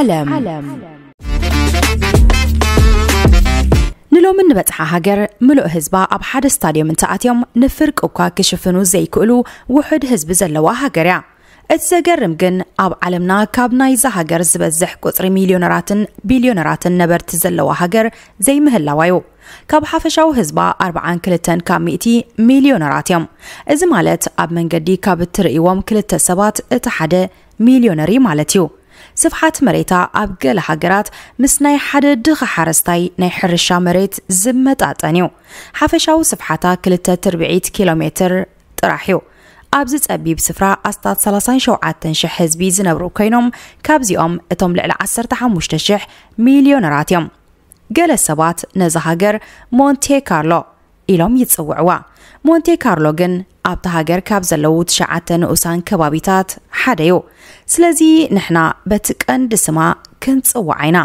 ዓለም። ንሎሚ እንበጽሓ ሃገር፣ ምሉእ ህዝባ ኣብ ሓደ ስታድዮም እንተኣትዮም፣ ንፍርቂ እኳ ክሽፍኑ ዘይክእሉ ውሑድ ህዝቢ ዘለዋ ሃገር እያ። እቲ ዘገርም ግን፣ ኣብ ዓለምና ካብ ናይዛ ሃገር ዝበዝሕ ቁጽሪ ሚልዮነራትን ቢልዮነራትን ነበርቲ ዘለዋ ሃገር ዘይምህላዋ እዩ። ካብ ሓፈሻዊ ህዝባ ኣርብዓን ክልተን ካብ ሚእቲ ሚልዮነራት እዮም። እዚ ማለት፣ ኣብ መንገዲ ካብ እትርእይዎም ክልተ ሰባት እቲ ሓደ ሚልዮነር እዩ ማለት እዩ። ስፍሓት መሬታ ኣብ ገለ ሃገራት ምስ ናይ ሓደ ድኻ ሓረስታይ ናይ ሕርሻ መሬት ዝመጣጠን እዩ። ሓፈሻዊ ስፍሓታ ክልተ ትርብዒት ኪሎ ሜትር ጥራሕ እዩ። ኣብዚ ጸቢብ ስፍራ ኣስታት ሰላሳን ሸውዓተን ሽሕ ህዝቢ ዝነብሩ ኮይኖም፣ ካብዚኦም እቶም ልዕሊ ዓሰርተ ሓሙሽተ ሽሕ ሚልዮነራት እዮም። ገለ ሰባት ነዛ ሃገር ሞንቴ ካርሎ ኢሎም ይጽውዕዋ። ሞንቴ ካርሎ ግን ኣብታ ሃገር ካብ ዘለዉ ትሽዓተ ንኡሳን ከባቢታት ሓደ እዩ። ስለዚ ንሕና በቲ ቀንዲ ስማ ክንጽውዓ ኢና።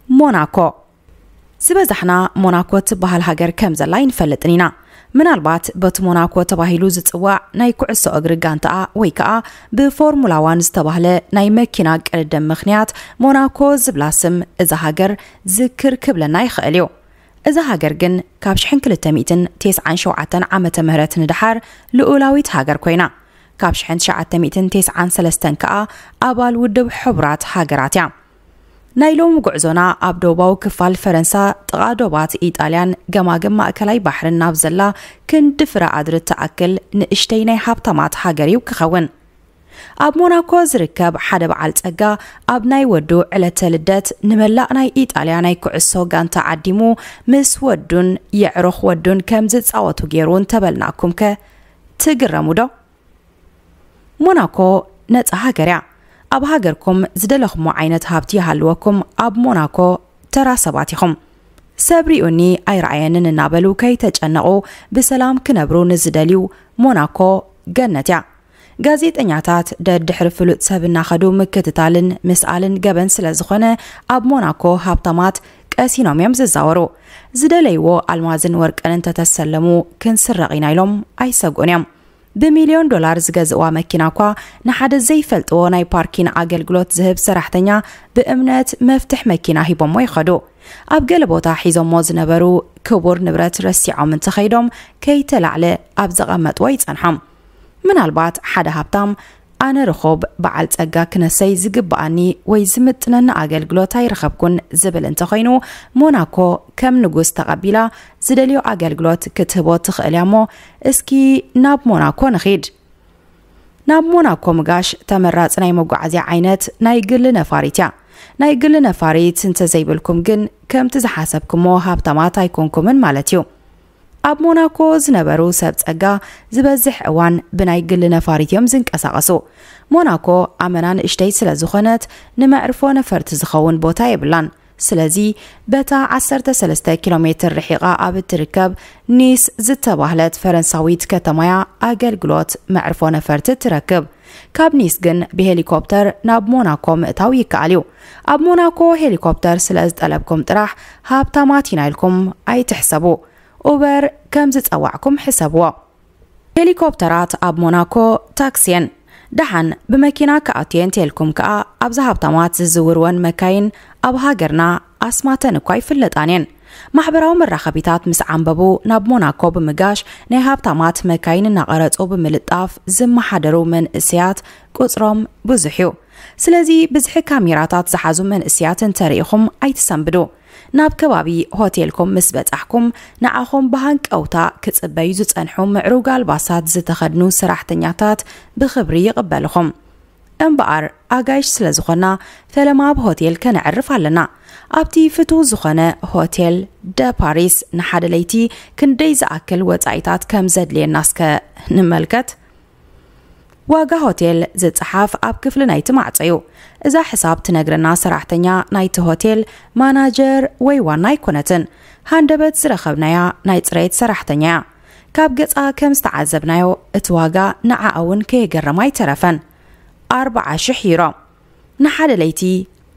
ሞናኮ። ዝበዛሕና ሞናኮ ትበሃል ሃገር ከም ዘላ ኣይንፈልጥን ኢና። ምናልባት በቲ ሞናኮ ተባሂሉ ዝጽዋዕ ናይ ኩዕሶ እግሪ ጋንታኣ ወይ ከኣ ብፎርሙላ ዋን ዝተባህለ ናይ መኪና ቅድድም ምኽንያት ሞናኮ ዝብላ ስም እዛ ሃገር ዝክር ክብለና ይኽእል እዩ። እዛ ሃገር ግን ካብ ሽሕን ክልተ ሚእትን ተስዓን ሸውዓተን ዓመተ ምህረት ንደሓር ልኡላዊት ሃገር ኮይና፣ ካብ ሽሕን ትሽዓተ ሚእትን ተስዓን ሰለስተን ከኣ ኣባል ውድብ ሕቡራት ሃገራት እያ። ናይ ሎሚ ጉዕዞና ኣብ ደቡባዊ ክፋል ፈረንሳ፣ ጥቓ ዶባት ኢጣልያን ገማግም ማእከላይ ባሕርን ናብ ዘላ ክንዲ ፍረ ኣድሪ ትኣክል ንእሽተይ ናይ ሃብታማት ሃገር እዩ ክኸውን። ኣብ ሞናኮ ዝርከብ ሓደ በዓል ጸጋ፣ ኣብ ናይ ወዱ ዕለተ ልደት ንመላእ ናይ ኢጣልያ ናይ ኩዕሶ ጋንታ ዓዲሙ፣ ምስ ወዱን የዕሩኽ ወዱን ከም ዝጻወቱ ገይሩ እንተበልናኩምከ ትግረሙ ዶ? ሞናኮ ነጻ ሃገር እያ። ኣብ ሃገርኩም ዝደለኹሞ ዓይነት ሃብቲ ይሃልወኩም፣ ኣብ ሞናኮ ተራ ሰባት ኢኹም። ሰብ ሪኡኒ ኣይረኣየንን እናበሉ ከይተጨነቑ ብሰላም ክነብሩ ንዝደልዩ፣ ሞናኮ ገነት እያ። ጋዜጠኛታት ደድሕሪ ፍሉጥ ሰብ እናኸዱ ምክትታልን ምስኣልን ገበን ስለ ዝኾነ፣ ኣብ ሞናኮ ሃብታማት ቀሲኖም እዮም ዝዛወሩ። ዝደለይዎ ኣልማዝን ወርቅን እንተተሰለሙ ክንስረቕ ኢና ኢሎም ኣይሰግኡን እዮም። ብሚልዮን ዶላር ዝገዝእዋ መኪና እኳ ንሓደ ዘይፈልጥዎ ናይ ፓርኪን ኣገልግሎት ዝህብ ሰራሕተኛ ብእምነት መፍትሕ መኪና ሂቦሞ ይኸዱ። ኣብ ገለ ቦታ ሒዞሞ ዝነበሩ ክቡር ንብረት ረሲዖም እንተኸይዶም፣ ከይተላዕለ ኣብ ዘቐመጥዎ ይጸንሖም። ምናልባት ሓደ ሃብታም፣ ኣነ ርኹብ በዓል ጸጋ ክነሰይ ዝግብኣኒ ወይ ዝምጥነኒ ኣገልግሎት ኣይረኸብኩን ዝብል እንተኾይኑ፣ ሞናኮ ከም ንጉስ ተቐቢላ ዝደልዮ ኣገልግሎት ክትህቦ ትኽእል እያ እሞ፣ እስኪ ናብ ሞናኮ ንኺድ። ናብ ሞናኮ ምጋሽ ተመራጺ ናይ መጓዓዝያ ዓይነት ናይ ግሊ ነፋሪት እያ። ናይ ግሊ ነፋሪት እንተዘይብልኩም ግን፣ ከምቲ ዝሓሰብኩሞ ሃብታማት ኣይኮንኩምን ማለት እዩ። ኣብ ሞናኮ ዝነበሩ ሰብ ጸጋ ዝበዝሕ እዋን ብናይ ግሊ ነፋሪት እዮም ዝንቀሳቐሱ። ሞናኮ ኣመና ንእሽተይ ስለ ዝኾነት፣ ንመዕርፎ ነፈርቲ ዝኸውን ቦታ የብላን። ስለዚ፣ በታ ዓሰርተ ሰለስተ ኪሎ ሜትር ርሒቓ ኣብ እትርከብ ኒስ ዝተባህለት ፈረንሳዊት ከተማያ ኣገልግሎት መዕርፎ ነፈርቲ ትረክብ። ካብ ኒስ ግን ብሄሊኮፕተር ናብ ሞናኮ ምእታው ይከኣል እዩ። ኣብ ሞናኮ ሄሊኮፕተር ስለ ዝጠለብኩም ጥራሕ ሃብታማት ኢና ኢልኩም ኣይትሕሰቡ። ኡበር ከም ዝጸዋዕኩም ሕሰብዎ። ሄሊኮፕተራት ኣብ ሞናኮ ታክሲ እየን። ደሓን ብመኪና ክኣቱ እየ እንተልኩም ከኣ፣ ኣብዛ ሃብታማት ዝዝውርወን መካይን ኣብ ሃገርና ኣስማተን እኳ ኣይፍለጣን እየን። ማሕበራዊ መራኸቢታት ምስ ዓንበቡ፣ ናብ ሞናኮ ብምጋሽ ናይ ሃብታማት መካይን እናቐረጹ ብምልጣፍ ዝመሓደሩ መንእሰያት ቁጽሮም ብዙሕ እዩ። ስለዚ ብዝሒ ካሜራታት ዝሓዙ መንእሰያት እንተርኢኹም ኣይትሰንብዱ። ናብ ከባቢ ሆቴልኩም ምስ በጻሕኩም፣ ንዓኹም ብሃንቀውታ ክጽበዩ ዝጸንሑ ምዕሩግ ኣልባሳት ዝተኸድኑ ሰራሕተኛታት ብኽብሪ ይቕበልኹም። እምበኣር፣ ኣጋይሽ ስለ ዝኾና፣ ፈለማ ኣብ ሆቴል ከነዕርፍ ኣለና። ኣብቲ ፍቱው ዝኾነ ሆቴል ደ ፓሪስ ንሓደ ለይቲ ክንደይ ዝኣክል ወጻኢታት ከም ዘድልየና እስከ ንመልከት። ዋጋ ሆቴል ዝጸሓፍ ኣብ ክፍሊ ናይቲ ማዕጾ እዩ። እዛ ሕሳብ ትነግረና ሰራሕተኛ ናይቲ ሆቴል፣ ማናጀር ወይ ዋና ኣይኮነትን። ሃንደበት ዝረኸብናያ ናይ ጽሬት ሰራሕተኛ እያ። ካብ ገጻ ከም ዝተዓዘብናዮ፣ እቲ ዋጋ ንዓኣ እውን ከየገረማ ኣይተረፈን። ኣርብዓ ሽሕ ዩሮ። ንሓደ ለይቲ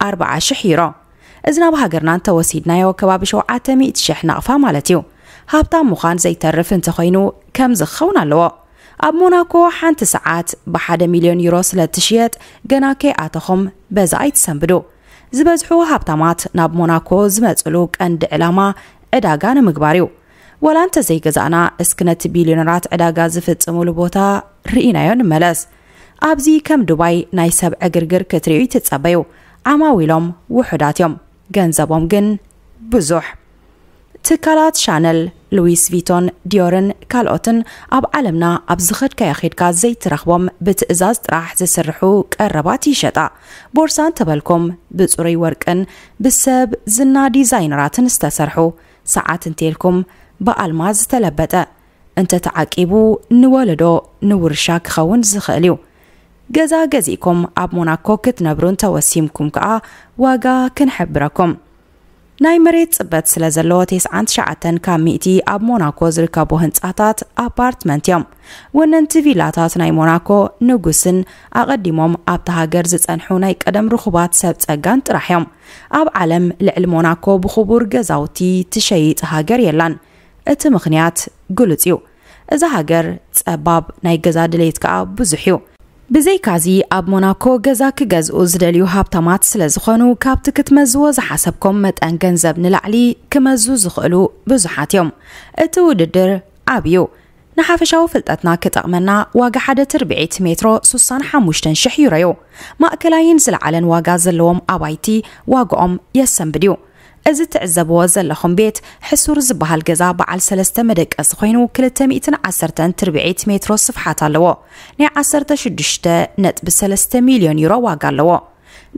ኣርብዓ ሽሕ ዩሮ። እዚ ናብ ሃገርና እንተወሲድናዮ፣ ከባቢ ሸውዓተ ሚእቲ ሽሕ ናቕፋ ማለት እዩ። ሃብታም ምዃን ዘይተርፍ እንተኾይኑ፣ ከምዚ ክኸውን ኣለዎ። ኣብ ሞናኮ ሓንቲ ሰዓት ብሓደ ሚልዮን ዩሮ ስለ እትሽየጥ፣ ገና ከይኣተኹም በዛ ኣይትሰንብዱ። ዝበዝሑ ሃብታማት ናብ ሞናኮ ዝመጽሉ ቀንዲ ዕላማ ዕዳጋ ንምግባር እዩ። ዋላ እንተዘይገዛእና፣ እስኪ ነቲ ቢልዮነራት ዕዳጋ ዝፍጽሙሉ ቦታ ርኢናዮ ንመለስ። ኣብዚ ከም ዱባይ ናይ ሰብ ዕግርግር ክትርእዩ ይትጸበዩ። ዓማዊሎም ውሑዳት እዮም፣ ገንዘቦም ግን ብዙሕ። ትካላት ሻነል፣ ሉዊስ ቪቶን፣ ዲዮርን ካልኦትን ኣብ ዓለምና ኣብ ዝኸድካዮ ኬድካ ዘይትረኽቦም ብትእዛዝ ጥራሕ ዝስርሑ ቀረባት ይሸጣ። ቦርሳ እንተበልኩም ብጽሩይ ወርቅን ብሰብ ዝና ዲዛይነራትን ዝተሰርሑ፣ ሰዓት እንተልኩም ብኣልማዝ ዝተለበጠ፣ እንተ ተዓቂቡ ንወለዶ ንውርሻ ክኸውን ዝኽእል እዩ። ገዛ ገዚእኩም ኣብ ሞናኮ ክትነብሩ እንተወሲምኩም ከኣ ዋጋ ክንሕብረኩም። ናይ መሬት ጽበት ስለ ዘለዎ፣ ተስዓን ትሽዓተን ካብ ሚእቲ ኣብ ሞናኮ ዝርከቡ ህንጻታት ኣፓርትመንት እዮም። ወነንቲ ቪላታት ናይ ሞናኮ ንጉስን ኣቐዲሞም ኣብታ ሃገር ዝጸንሑ ናይ ቀደም ርኹባት ሰብ ጸጋን ጥራሕ እዮም። ኣብ ዓለም ልዕሊ ሞናኮ ብኽቡር ገዛውቲ ትሸይጥ ሃገር የላን። እቲ ምኽንያት ግሉጽ እዩ። እዛ ሃገር ጸባብ፣ ናይ ገዛ ድሌት ከኣ ብዙሕ እዩ። ብዘይካዚ ኣብ ሞናኮ ገዛ ክገዝኡ ዝደልዩ ሃብታማት ስለ ዝኾኑ፣ ካብቲ ክትመዝዎ ዝሓሰብኩም መጠን ገንዘብ ንላዕሊ ክመዙ ዝኽእሉ ብዙሓት እዮም። እቲ ውድድር ዓብዩ። ንሓፈሻዊ ፍልጠትና ክጠቕመና፣ ዋጋ ሓደ ትርብዒት ሜትሮ ሱሳን ሓሙሽተን ሽሕ ዩሮ እዩ። ማእከላይን ዝለዓለን ዋጋ ዘለዎም ኣባይቲ ዋጋኦም የሰንብድ እዩ። እዚ ትዕዘብዎ ዘለኹም ቤት ሕሱር ዝበሃል ገዛ በዓል ሰለስተ መደቀሲ ኮይኑ፣ ክልተ ሚእትን ዓሰርተን ትርብዒት ሜትሮ ስፍሓት ኣለዎ። ናይ ዓሰርተ ሽዱሽተ ነጥቢ ሰለስተ ሚልዮን ዩሮ ዋጋ ኣለዎ።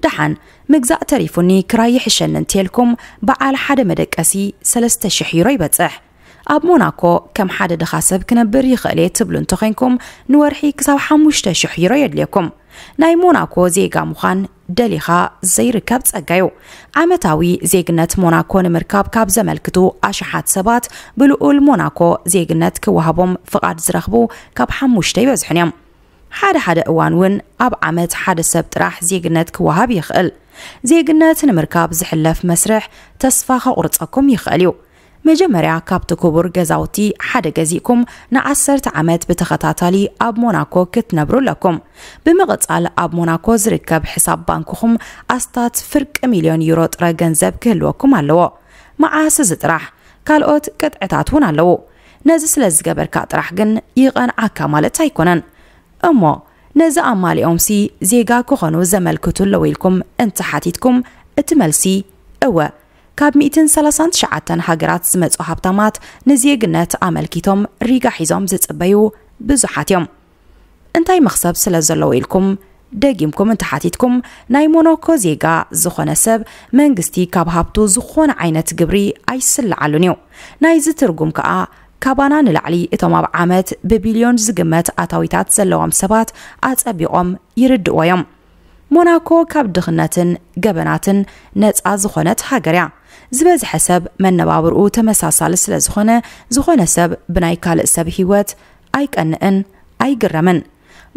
ደሓን ምግዛእ ተሪፉኒ፣ ክራይ ይሕሸኒ እንተልኩም፣ በዓል ሓደ መደቀሲ ሰለስተ ሽሕ ዩሮ ይበጽሕ። ኣብ ሞናኮ ከም ሓደ ድኻ ሰብ ክነብር ይኽእል እየ ትብሉ እንተኾይንኩም፣ ንወርሒ ክሳብ ሓሙሽተ ሽሕ ዩሮ የድልየኩም። ናይ ሞናኮ ዜጋ ምዃን ደሊኻ ዘይርከብ ጸጋ እዩ። ዓመታዊ ዜግነት ሞናኮ ንምርካብ ካብ ዘመልክቱ ኣሽሓት ሰባት፣ ብልኡል ሞናኮ ዜግነት ክወሃቦም ፍቓድ ዝረኽቡ ካብ ሓሙሽተ ይበዝሑን እዮም። ሓደ ሓደ እዋን እውን ኣብ ዓመት ሓደ ሰብ ጥራሕ ዜግነት ክወሃብ ይኽእል። ዜግነት ንምርካብ ዝሕለፍ መስርሕ ተስፋ ከቑርጸኩም ይኽእል እዩ። መጀመርያ ካብቲ ክቡር ገዛውቲ ሓደ ገዚእኩም ንዓሰርተ ዓመት ብተኸታታሊ ኣብ ሞናኮ ክትነብሩ ኣለኩም። ብምቕጻል ኣብ ሞናኮ ዝርከብ ሕሳብ ባንክኹም ኣስታት ፍርቂ ሚልዮን ዩሮ ጥረ ገንዘብ ክህልወኩም ኣለዎ። መዓስ እዚ ጥራሕ፣ ካልኦት ቅጥዕታት እውን ኣለዉ። ነዚ ስለ ዝገበርካ ጥራሕ ግን ይቐንዓካ ማለት ኣይኮነን። እሞ ነዚ ኣማሊኦምሲ ዜጋ ክኾኑ ዘመልክቱ ኣለዉ ኢልኩም እንተሓቲትኩም፣ እቲ መልሲ እወ። ካብ ሚእትን ሰላሳን ትሽዓተን ሃገራት ዝመጹ ሃብታማት ንዜግነት ኣመልኪቶም ሪጋ ሒዞም ዝጽበዩ ብዙሓት እዮም። እንታይ መኽሰብ ስለ ዘለዎ ኢልኩም ደጊምኩም እንተሓቲትኩም፣ ናይ ሞናኮ ዜጋ ዝኾነ ሰብ መንግስቲ ካብ ሃብቱ ዝኾነ ዓይነት ግብሪ ኣይስልዓሉን እዩ። ናይዚ ትርጉም ከኣ፣ ካባና ንላዕሊ እቶም ኣብ ዓመት ብቢልዮን ዝግመት ኣታዊታት ዘለዎም ሰባት ኣጸቢቖም ይርድእዎ እዮም። ሞናኮ ካብ ድኽነትን ገበናትን ነጻ ዝኾነት ሃገር እያ። ዝበዝሐ ሰብ መነባብርኡ ተመሳሳሊ ስለ ዝኾነ፣ ዝኾነ ሰብ ብናይ ካልእ ሰብ ህይወት ኣይቀንእን፣ ኣይግረምን።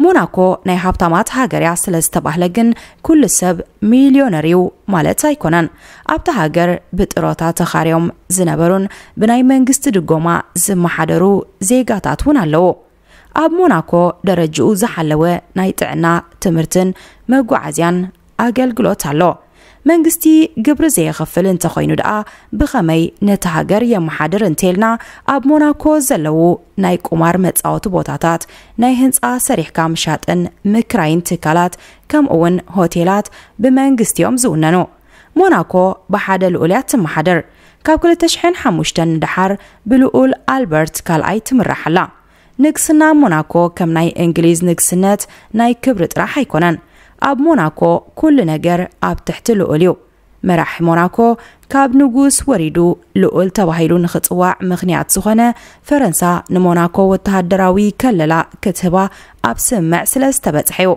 ሞናኮ ናይ ሃብታማት ሃገር እያ ስለ ዝተባህለ ግን ኩሉ ሰብ ሚልዮነር እዩ ማለት ኣይኮነን። ኣብታ ሃገር ብጥሮታ ተኻርዮም ዝነበሩን ብናይ መንግስቲ ድጎማ ዝመሓደሩ ዜጋታት እውን ኣለዉ። ኣብ ሞናኮ ደረጅኡ ዝሓለወ ናይ ጥዕና፣ ትምህርትን መጓዓዝያን ኣገልግሎት ኣሎ። መንግስቲ ግብሪ ዘየኸፍል እንተኾይኑ ደኣ ብኸመይ ነቲ ሃገር የመሓድር እንተልና፣ ኣብ ሞናኮ ዘለዉ ናይ ቁማር መጻወቲ ቦታታት፣ ናይ ህንጻ ሰሪሕካ ምሻጥን ምክራይን ትካላት፣ ከምኡ እውን ሆቴላት ብመንግስቲ እዮም ዝውነኑ። ሞናኮ ብሓደ ልኡል እያ ትመሓደር። ካብ ክልተ ሽሕን ሓሙሽተን ንደሓር ብልኡል ኣልበርት ካልኣይ ትምራሕ ኣላ። ንግስና ሞናኮ ከም ናይ እንግሊዝ ንግስነት ናይ ክብሪ ጥራሕ ኣይኮነን። ኣብ ሞናኮ ኩሉ ነገር ኣብ ትሕቲ ልኡል እዩ። መራሒ ሞናኮ ካብ ንጉስ ወሪዱ ልኡል ተባሂሉ ንኽጽዋዕ ምኽንያት ዝኾነ፣ ፈረንሳ ንሞናኮ ወተሃደራዊ ከለላ ክትህባ ኣብ ስምምዕ ስለ ዝተበጽሐ እዩ።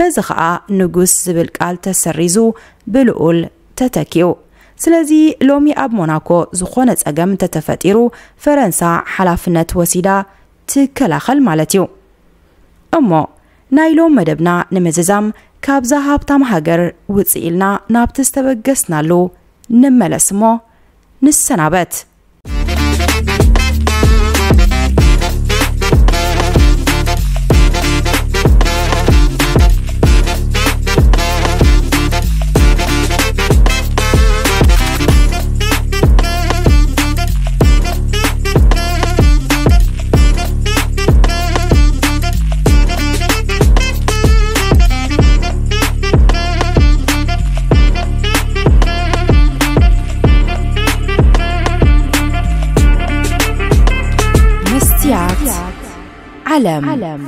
በዚ ኸኣ ንጉስ ዝብል ቃል ተሰሪዙ ብልኡል ተተኪኡ። ስለዚ ሎሚ ኣብ ሞናኮ ዝኾነ ጸገም እንተተፈጢሩ፣ ፈረንሳ ሓላፍነት ወሲዳ ትከላኸል ማለት እዩ። እሞ ናይ ሎም መደብና ንምዝዛም፣ ካብዛ ሃብታም ሃገር ውጽእ ኢልና ናብቲ ዝተበገስናሉ ንመለስ እሞ ንሰናበት። ዓለም።